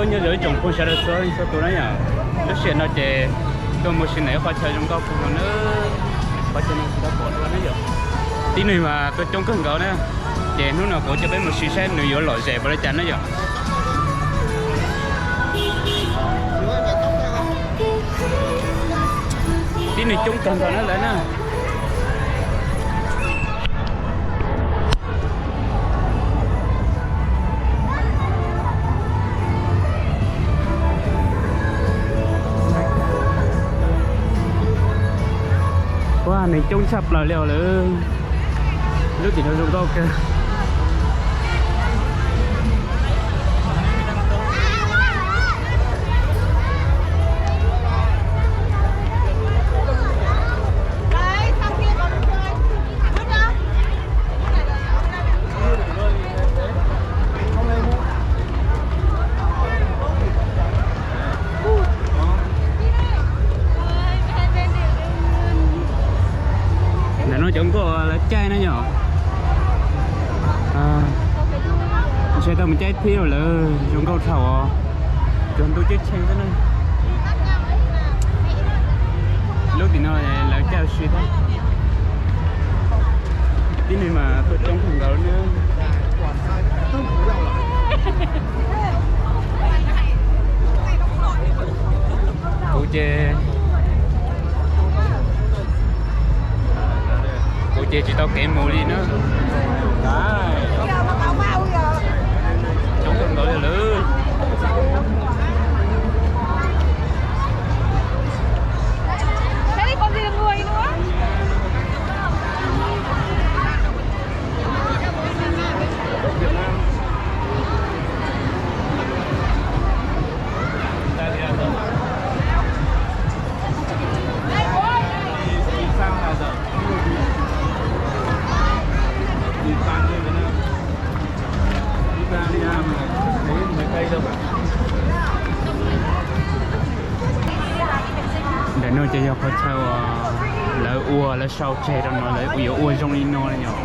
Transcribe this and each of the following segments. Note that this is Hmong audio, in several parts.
Nyob zoo ib tsoom phooj ywg sawv daws txhua leej txhua tus na yom. Lub sij hawm no ces tuaj mus sim ntawm ib qhov chaw zoo nkauj kawg nkaus na. Qhov chaw no tsis tau pom dua na yom. Tib neeg mas tuaj coob kawg nkaus na. Ces hnub no kuv coj peb mus sim saib nws yuav lom zem npaum li cas na yom. Tib neeg coob kawg nkaus na lawm na. Ua, neeg coob tshaj plaws li os lawm. Lub tim no zoo nkauj kawg. Ntawm no cov nkoj lawv caij na yom. Ntshe tau mus caij thib lawm, zoo nkauj dhau os. Cov ntuj ceeb tsheej xwb na. Lub tim no lawv caij ua si thiab. Tib neeg mas tuaj coob kawg nkaus na. Kuv ces, kuv ces tsis tau kev mus li na. Coob kawg nkaus li lawm. Ntawm no ces yog qhov chaw uas lawv ua, lawv sau tseg rau no, lawv yuav ua zoo li no yom.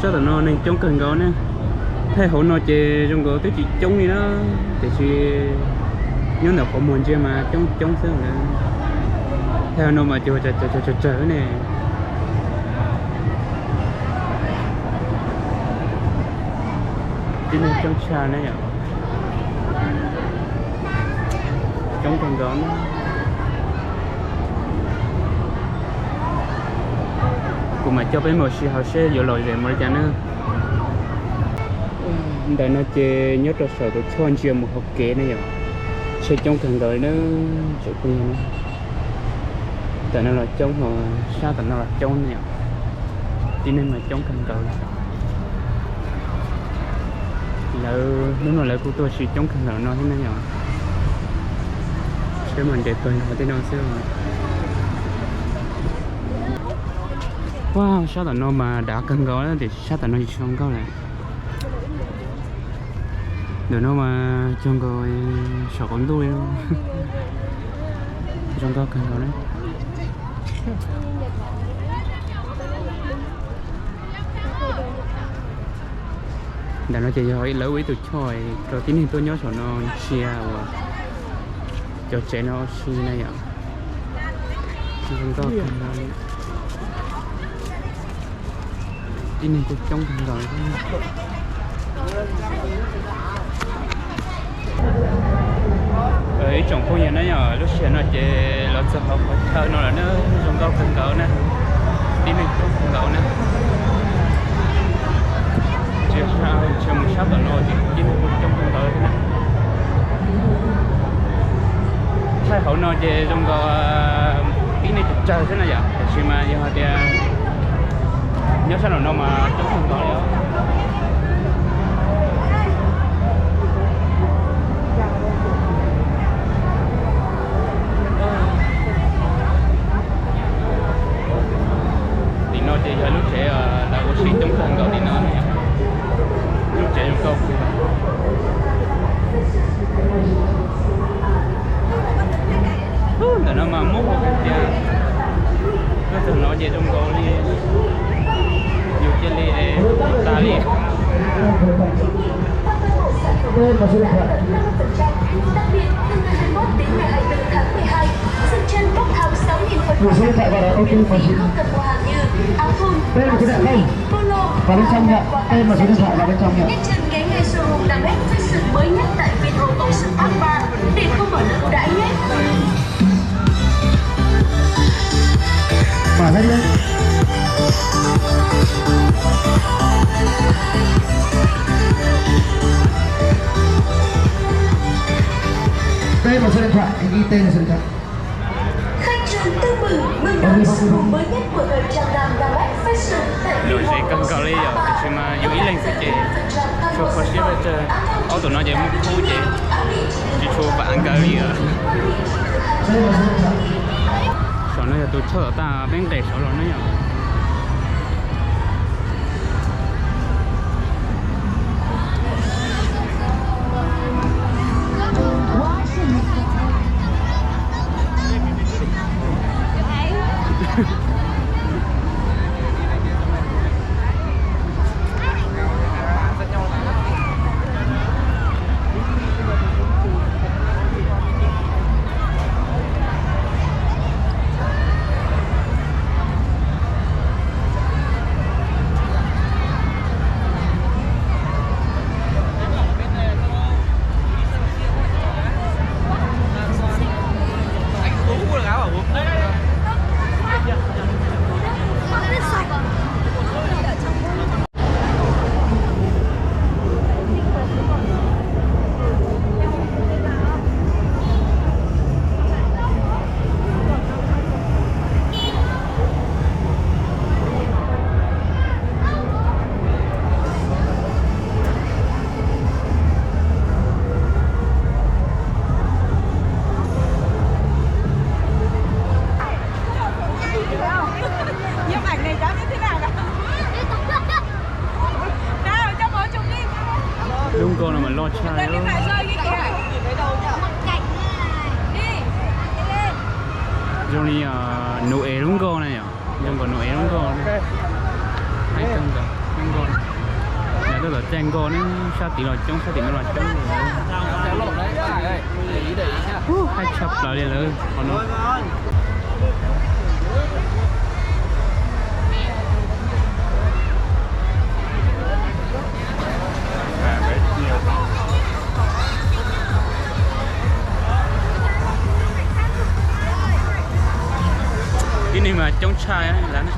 Sab tom no neeg coob kawg nkaus ne. Thaij hauv no ces zoo nkaus twb tsis coob li na, tiam sis nyob ntawm qhov muag ntsia mas coob coob xwb na. Thaij hauv no mas cov tsawg tsawg ne. Tib neeg coob tshaj ne yom. Coob kawg nkaus. Kuv mam coj peb mus ua si hauv seb yuav lom zem mus li cas na. Ntawm no ces nyob rau saum tus choj ntsia mus hauv kev ne yom. Tsheb coob kawg nkaus li na, tsoom phooj ywg na. Tam no los coob, ho sab tam no los coob ne yom. Tib neeg mas coob kawg nkaus. Lawv hnub no lawv kuj tuaj ua si coob kawg nkaus no thiab ne yom. Sab mas nres pawg no tej no xwb. Ua, sab tom no mas dav kawg nkaus tiam sis sab tom no tsis zoo nkauj lawm. Ntawm no mas zoo nkaus saum qaum ntuj li. Zoo nkauj kawg nkaus na. Ntawm no ces yog lawv ua ib tug choj rau tib neeg tuaj nyob saum no ntsia uas cov tsev no ua si na yom. Zoo nkauj kawg nkaus. Tib neeg kuj coob kawg nkaus. Tsoom phooj ywg na yom, lub sij hawm no ces los txog hauv qhov chaw no lawm na, zoo nkauj kawg nkaus na, tib neeg coob kawg nkaus na. Tsis, tsis mus sab tom no ces tib neeg coob kawg nkaus thiab na. Thaij hauv no ces zoo nkaus tib neeg tsawg tsawg xwb na yom, tiam sis mas yog hais tias nyob sab nraum no mas coob kawg nkaus li os. Tim no ces yog lub tsev lawv ua si coob kawg nkaus tim no, lub tsev zoo nkauj. Ntawm no mas muab hais tias nyob txog no ces zoo nkaus li yus cia li tas li. Đặc biệt, từ ngày hai mươi mốt đến ngày hai mươi tư tháng mười hai, Xuân Trân bốc thăm sáu nghìn phần quà đặc biệt miễn phí không cần mua hàng như áo thun, áo sơ mi, polo, áo khoác, quà tặng Xuân Trân tặng Tết Trần ghé ngay showroom Đà Bét Fashion mới nhất tại Vinhome Ocean Park ba để không bỏ lỡ ưu đãi nhé. Mở ra đi. Đây là số điện thoại, anh ghi tên là số điện thoại. Khách Trần Tư Bửu, mừng đón showroom mới nhất của thời trang nam Đà Bét Fashion tại Vinhome Ocean Park ba. Lom zem kawg nkaus li yom, tiam sis mas yus ib leeg xwb ces tshuav kho siab pes tsawg. Ob tug no ces muaj khub ces tsis tshua vam nkaus li os. Saum no yog tus thawj tag peb nqes saud los ne yom. Lub nkoj no mas loj tshaj. Zoo li nus es lub nkoj na yom. Zoo nkaus nus es lub nkoj. Lub nkoj, lub nkoj. Yog tuaj tom caij nkoj ne, sab tid los coob, sab tim no los coob. Haib tshaj plaws li lawm qhov no. Tib neeg mas coob tshaj lawm.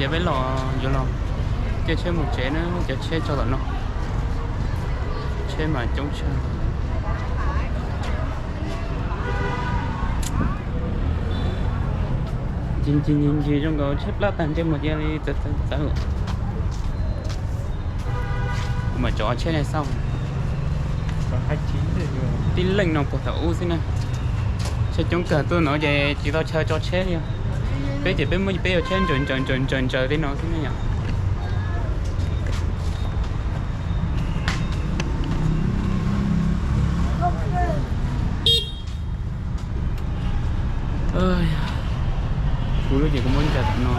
Ces peb los yuav los caij tsheb mus tsev na, cov tsheb tso tom no, tsheb mas coob tshaj. Ncig ncig ncig ncig zoo nkaus tsheb plab tag ntsej muag cia li txawv txawv. Kuv mam tso tsheb nej xauj. Tib leej no puag thaum ub xwb na. Tsheb coob kawg, tuaj no ces tsis tau chaw tso tsheb li. Peb ces peb muab peb yuav tsheb ntsaws ntsaws ntsaws ntsaws ntsaws tej no xwb na yom. Kuv lub ces kuv muab ntsaws tom no.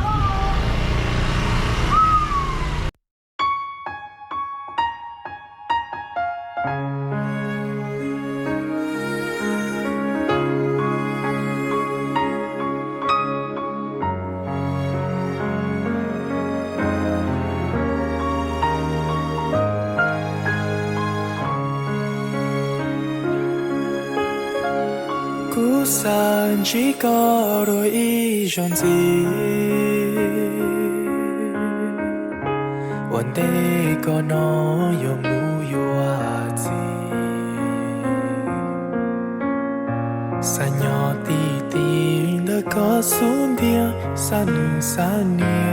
Kuv xav ntsib koj dua ib zaug ntxiv, ua ntej koj no yuav mus yuav txiv. Xav nyob tib tib ntawm koj xub ntiag, xav nug xav niam.